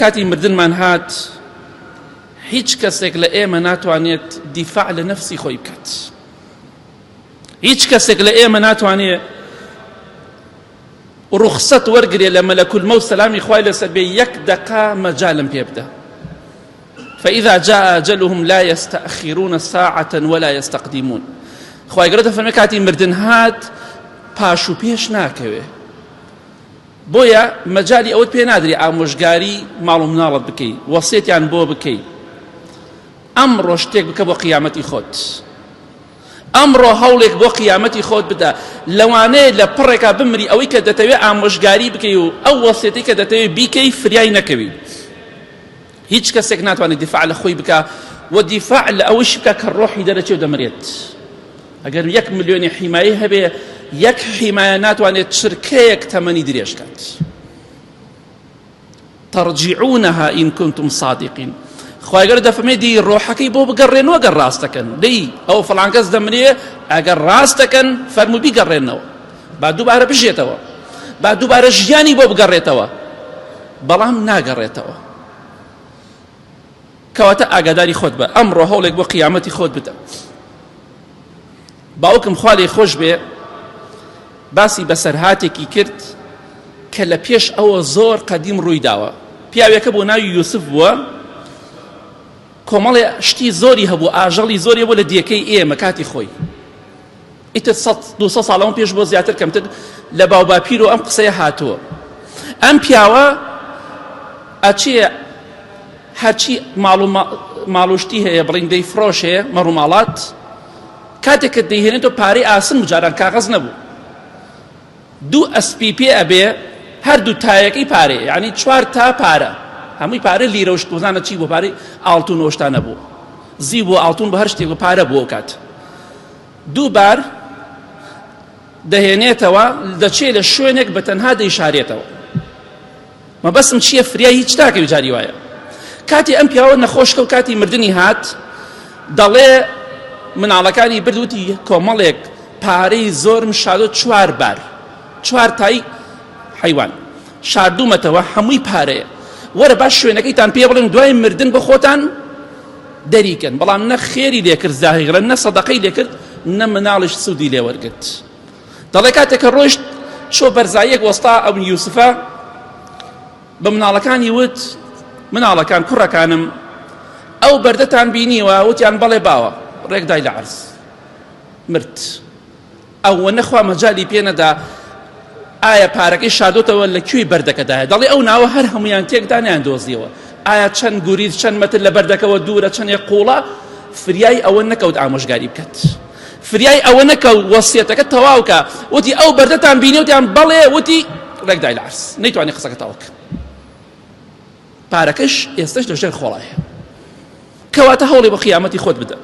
کاتی مردنمان هات هیچ کەسێک لە ئێمە ناتوانێت دیفاع لە نەفسی خۆی بکات. هیچ کەسێک لە ئێمە ناتوانێت ڕوخسەت وەرگرێ لە مەلەک المەوت سەلامی خوای لەسەر بێ یەک دەقە مەجالم پێ بدە. فإذا جاء أجلهم لا يستأخرون ساعة ولا يستقدمون. خوای گەورە دەفەرمێ کاتی مردن هات پاش و پێش ناکەوێ. بۆیە مەجالی ئەوەت پێ نادرێ ئامۆژگاری ماڵ و مناڵت بکەی وەسێتیان بۆ بکەی. ئەمڕۆ شتێک بکە بۆ قیامەتی خۆت. ئەمڕۆ هەوڵێک بۆ قیامەتی خۆت بدە. لەوانەیە لە پڕێکا بمری ئەوەی کە دەتەوێ ئامۆژگاری بکەی و ئەو وەسێتەی کە دەتەوێ بیکەی فریای نەکەوی. هیچ کەسێک ناتوانێت دیفاع لە خۆی بکا و دیفاع لە ئەوەیش بکا کە ڕۆحی دەرەچێ و دەمرێت. ئەگەر یەک ملیۆنی حیمایە هەبێ یەک حیمایە ناتوانێت چرکەیەک تەمەنی درێژ کات. ترجعونها إن كنتم صادقين. خوای گەورە دەفەرمێ دی ڕۆحەکەی بۆ بگەڕێنەوە گەر ڕاست دەکەن. دەی ئەو فڵان کەس دەمرێ ئەگەر ڕاست دەکەن فەرموو بیگەڕێنەوە، با دووبارە بژێتەوە، با دووبارە ژیانی بۆ بگەڕێتەوە، بەڵام ناگەڕێتەوە. کەواتە ئاگاداری خۆت بە، ئەمڕۆ هەوڵێک بۆ قیامەتی خۆت بدە. باوکم خوا لێی خۆش بێ باسی بەسەرهاتێکی کرد کە لە پێش ئەوە زۆر قەدیم ڕووی داوە. پیاوێکە بۆ ناوی یوسف بووە، کۆمەڵێ شتی زۆری هەبوو، ئاژەڵی زۆری هەبوو لە دێکەی ئێمە کاتی خۆی، ئیتر 200 ساڵ لەمە پێش بۆ زیاتر کەمتر لە باوباپیر و ئەم قسەیە هاتووە. ئەم پیاوە ئەچێ هەرچی ماڵ و ماڵوشتی هەیە بڵین دەیفرۆشێ مەڕوماڵات، کاتێک کە دەیهێنێتەوە پارەی ئاسن بوو، جاران کاغەز نەبوو، دوو ئەسپی پێ ئەبێ هەردوو تایەکەی پارەیە، یعنی چوار تا پارە، هەمووی پارە لیرە و شتوزانە چی بوو، پارەی ئاڵتون و شتانە بوو، زیو بوو ئاڵتون بە هەر شتێک بوو پارە بوو ئەو کات. دوو بار دەهێنێتەوە، دەچێ لە شوێنێک بە تەنها دەیشارێتەوە. مەبەستم چییە فریای هیچ ناکەوی جاری وایە کاتی ئەم پیاوە نەخۆش کەوت کاتی مردنی هات دەڵێ مناڵەکانی برد وتی کۆمەڵێک پارەی زۆرم شادۆ چوار بار چوار تای حیوان شاردومەتەوە هەمووی پارەیە وەرە باش شوێنەکەیتان پێ بڵێن دوای مردن بە خۆتان دەریکەن. بەڵام نە خێری لێکرد زاهیرە نە سەدەقەی لێکرد نە مناڵیش سوودی لێوەرگرت. دەڵێ کاتێک کە ڕۆیشت چۆ بەرزاییەک وەستا ئەو یوسفە بە مناڵەکانی وت مناڵەکان کوڕەکانم ئەو بەردەتان بینیوە؟ وتیان بەڵێ باوە. ڕێکدای لە عەرز مرد. ئەوە نەخوا مەجالی پێ نەدا ئایا پارەکەی شاردۆتەوە لە کوێی بەردەکەدایە؟ دەڵێ ئەو ناوە هەر هەمویان تێکدا نیان دۆزیەوە. ئایا چەند گوریس چەند مەتر لە بەردەکەوە دوورە چەندێک قوڵە؟ فریای ئەوە نەکەوت ئامۆژگاری بکات. فریای ئەوە نەکەوت وەسیەتەکە تەواو کە. وتی ئەو بەردەتان بینی؟ وتیان بەڵێ. وتی ڕێک دای لە عەرز. نەیتوانی قسەکە تەواو کە. پارەکەش ئێستش لە ژێر خۆڵایە. کەواتە هەوڵی بۆ قیامەتی خۆت بدە.